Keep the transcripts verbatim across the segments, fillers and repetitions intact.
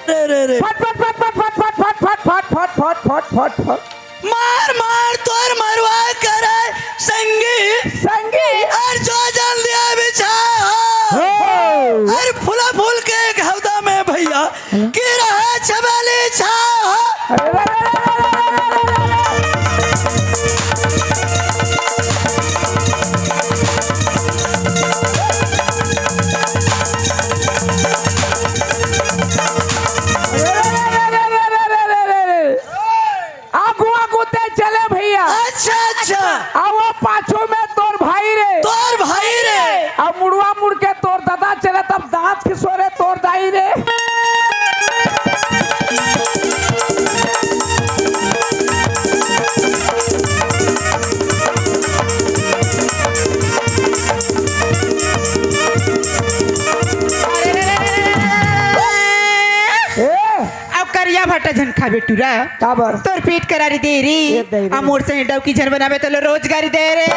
रे, रे, रे। फट, फट, फट। मार, मार, तोर मरवा करे संगी। संगी। अरे जो जल दिया बिछा हो। हो। अरे फूला फूल के एक हौदा में भैया, गिरा है छबेली छा हो। अरे रे रे रे रे। अच्छा, अच्छा। अब वो पाछू में तोर भाई रे। तोर भाई रे। अब मुड़वा मुड़ के तोर दादा चले, तब दांत खिसोरे तोर दाई रे। ए, अब करिया भाटा झन खाबे टूरा। काबर? तोर पेट करारी दे रे। ए दई रे। आ मोर से डौकी झन बनाबे तो लो रोजगारी दे रे।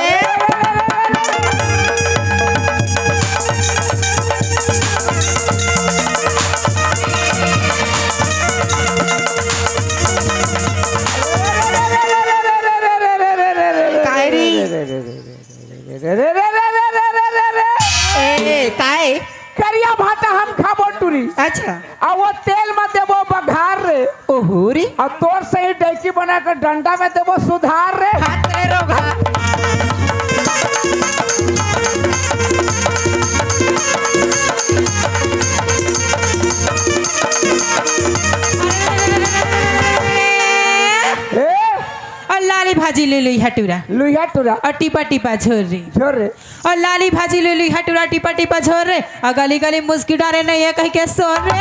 काय रे? ए, काय? करिया भाटा हम खाबो टूरी। अच्छा। आ वो तेल में देबो बघार रे। ओहो रे। आ तोर सही डैकी बना के डंडा में देबो सुधार रे। हाथ रे रोगा। ए? और लाली भाजी ले लुइहा टूरा। लुइहा टूरा। और टिपा टिपा झोर रे। झोर रे। और लाली भाजी ले लुइहा टूरा, टिपा टिपा झोर रे। और गली गली मुस्की डारे नहीं है कहीं के सोर रे।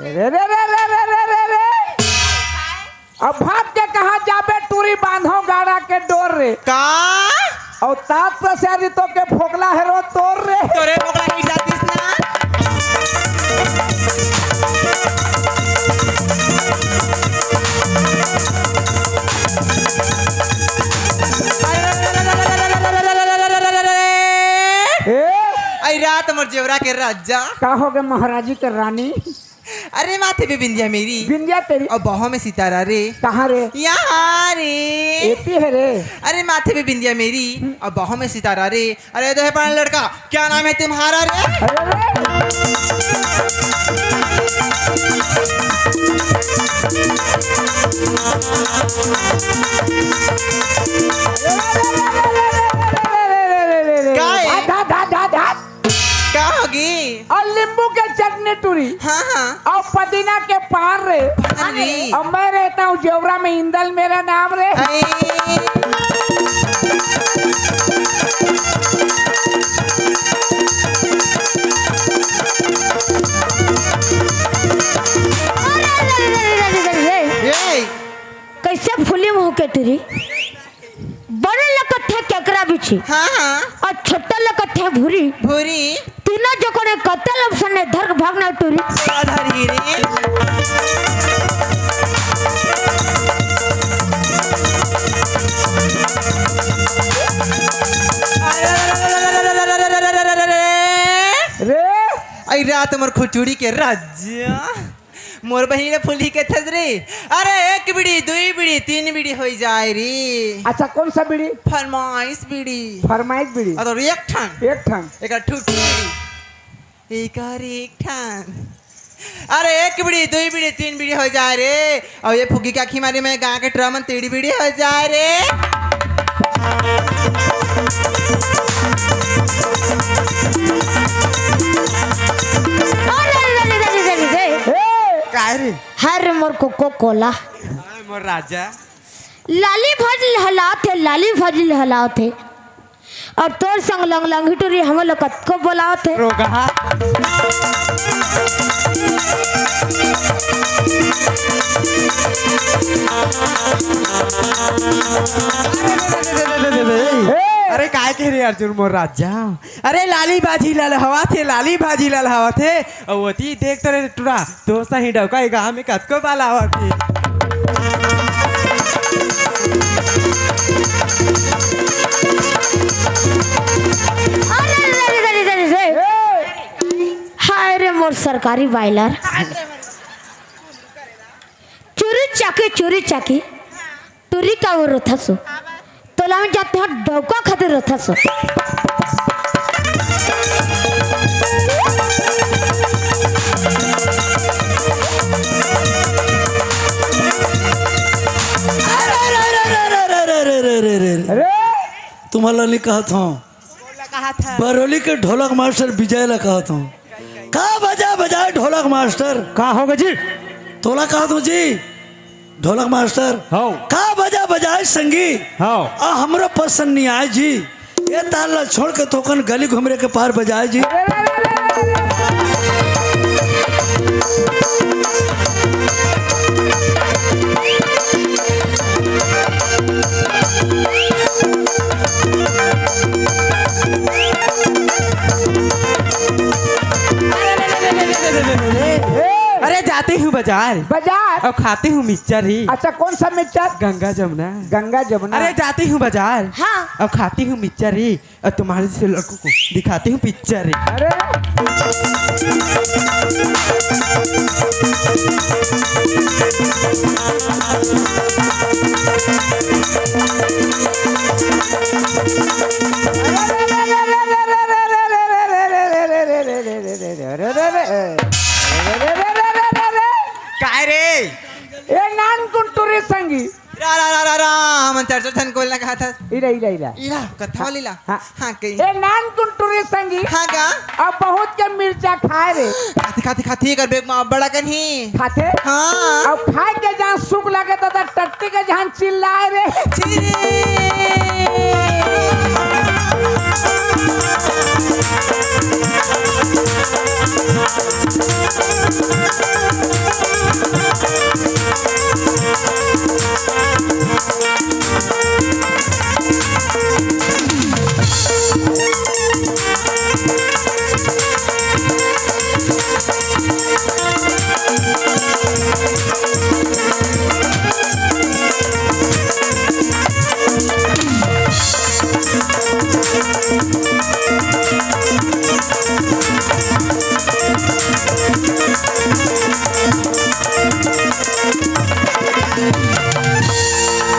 अरे रे रे। रे, रे, रे, रे। अब भाग के कहाँ जाबे टूरी, बांधो गाड़ा के डोर रे। का? और तात पसेरी तो के फोकला है रो तोर रे। तोरे फोकला की जातिस ना। ए? आई रात मोर जेवरा के राजा। का हो गए महाराजी के रानी? अरे माथे पे बिंदिया मेरी। बिंदिया तेरी। और बाहों में सितारा रे। कहाँ रे? यहाँ रे। एती है रे। अरे माथे पे बिंदिया मेरी। हम्म। और बाहों में सितारा रे। अरे दो है पान लड़का, क्या नाम है तुम्हारा रे? अरे रे। गाय। धा, धा, धा, धा, धा। का होगी? और नींबू के चटनी टूरी। हाँ, हाँ। और पुदीना के पान रे। पान रे। और मैं रहता हूँ जेवरा में, इंदल मेरा नाम रे। अरे। अरे, अरे, अरे, अरे, अरे, अरे। ए। कैसे फूली मुंह के टूरी? बड़े लकथे केकरा बिछी। हाँ, हाँ। और छोटा लकथे भूरी। भूरी। तीनों जो कोने कतल अफसने धर के भागना टूरी। साधारी रे। रे। आई रात मोर खुचुड़ी के राजा। मोर बहिनी ने फुलही के थस रे। अरे एक बीड़ी, दुई बीड़ी, तीन बीड़ी होई जाए रे। अच्छा, कौन सा बीड़ी? फरमाइश बीड़ी। फरमाइश बीड़ी। और एक ठन। एक ठन। एक ठुठी बीड़ी। एक और एक ठन। अरे एक बीड़ी, दुई बीड़ी, तीन बीड़ी होई जाए रे। अउ ये फुग्गी के आँखी मारी में गाँव के टूरा मन तीड़ी बीड़ी हो जाए रे। अरे, अरे, अरे, अरे, अरे, अरे। ए! काय रे? हर मोर कोको कोला। हाय मोर राजा। लाली भाजी हलात हे, लाली भाजी हलात हे। अउ तोर संग लंग लंग हिटुरी हमन ल कतको बोलावत हे। रोगहा। अरे, अरे, अरे, अरे, अरे, अरे, अरे, अरे, ए! अरे, काय कहे रे अर्जुन मोर राजा? अरे, लाली भाजी ललहवाथे, लाली भाजी ललहवाथे। अउ ओती देख तो रे टूरा, तोर सही डौका ए गाँव में कतको बाल आवत हे। अरे, अरे, अरे, अरे, अरे, अरे। हाय रे मोर सरकारी बायलर। चुरी चाकी, चुरी चाकी। टुरी का वो रोथसो। तोला में जाते हो डौका खातिर रोथसो। अरे, अरे, अरे, अरे, अरे, तुम्हारा नहीं कहत हूँ, बरोली के ढोलक मास्टर विजय ला कहत हूँ। का बजा बजाए ढोलक मास्टर? का होगा जी? तोला कहत हूँ जी, ढोलक मास्टर। हाँ। का बजा बजाए संगी? हाँ। आ हमरो पसंद नहीं आए जी। ये ताल ला छोड़ के थोकन गली घुमरे के पार बजाए जी। अरे, जाती हूँ बाजार। बाजार? और खाती हूँ मिक्सचर ही। अच्छा, कौन सा मिक्सचर? गंगा जमुना। गंगा जमुना। अरे, जाती हूँ बाजार। हाँ। और खाती हूँ मिक्सचर ही। और तुम्हारे जैसे लड़कों को दिखाती हूँ पिक्चर ही। अरे। काय रे? ए नान कुन टूरी संगी। रा, रा, रा, रा, रा, हमन चार, चार झन कोल ना कहा था। इला, इला, इला। इला, कथा वाली ला। हाँ। हाँ, कही। ए नान कुन टूरी संगी। हाँ, का? अब बहुत के मिर्चा खाए रे। खाती, खाती, खाती, कर बेग में बड़ा कन ही। खाते? हाँ। अब खाए के जहाँ सुख लगे तो, तो टट्टी के जहाँ चिल्लाए रे। छी।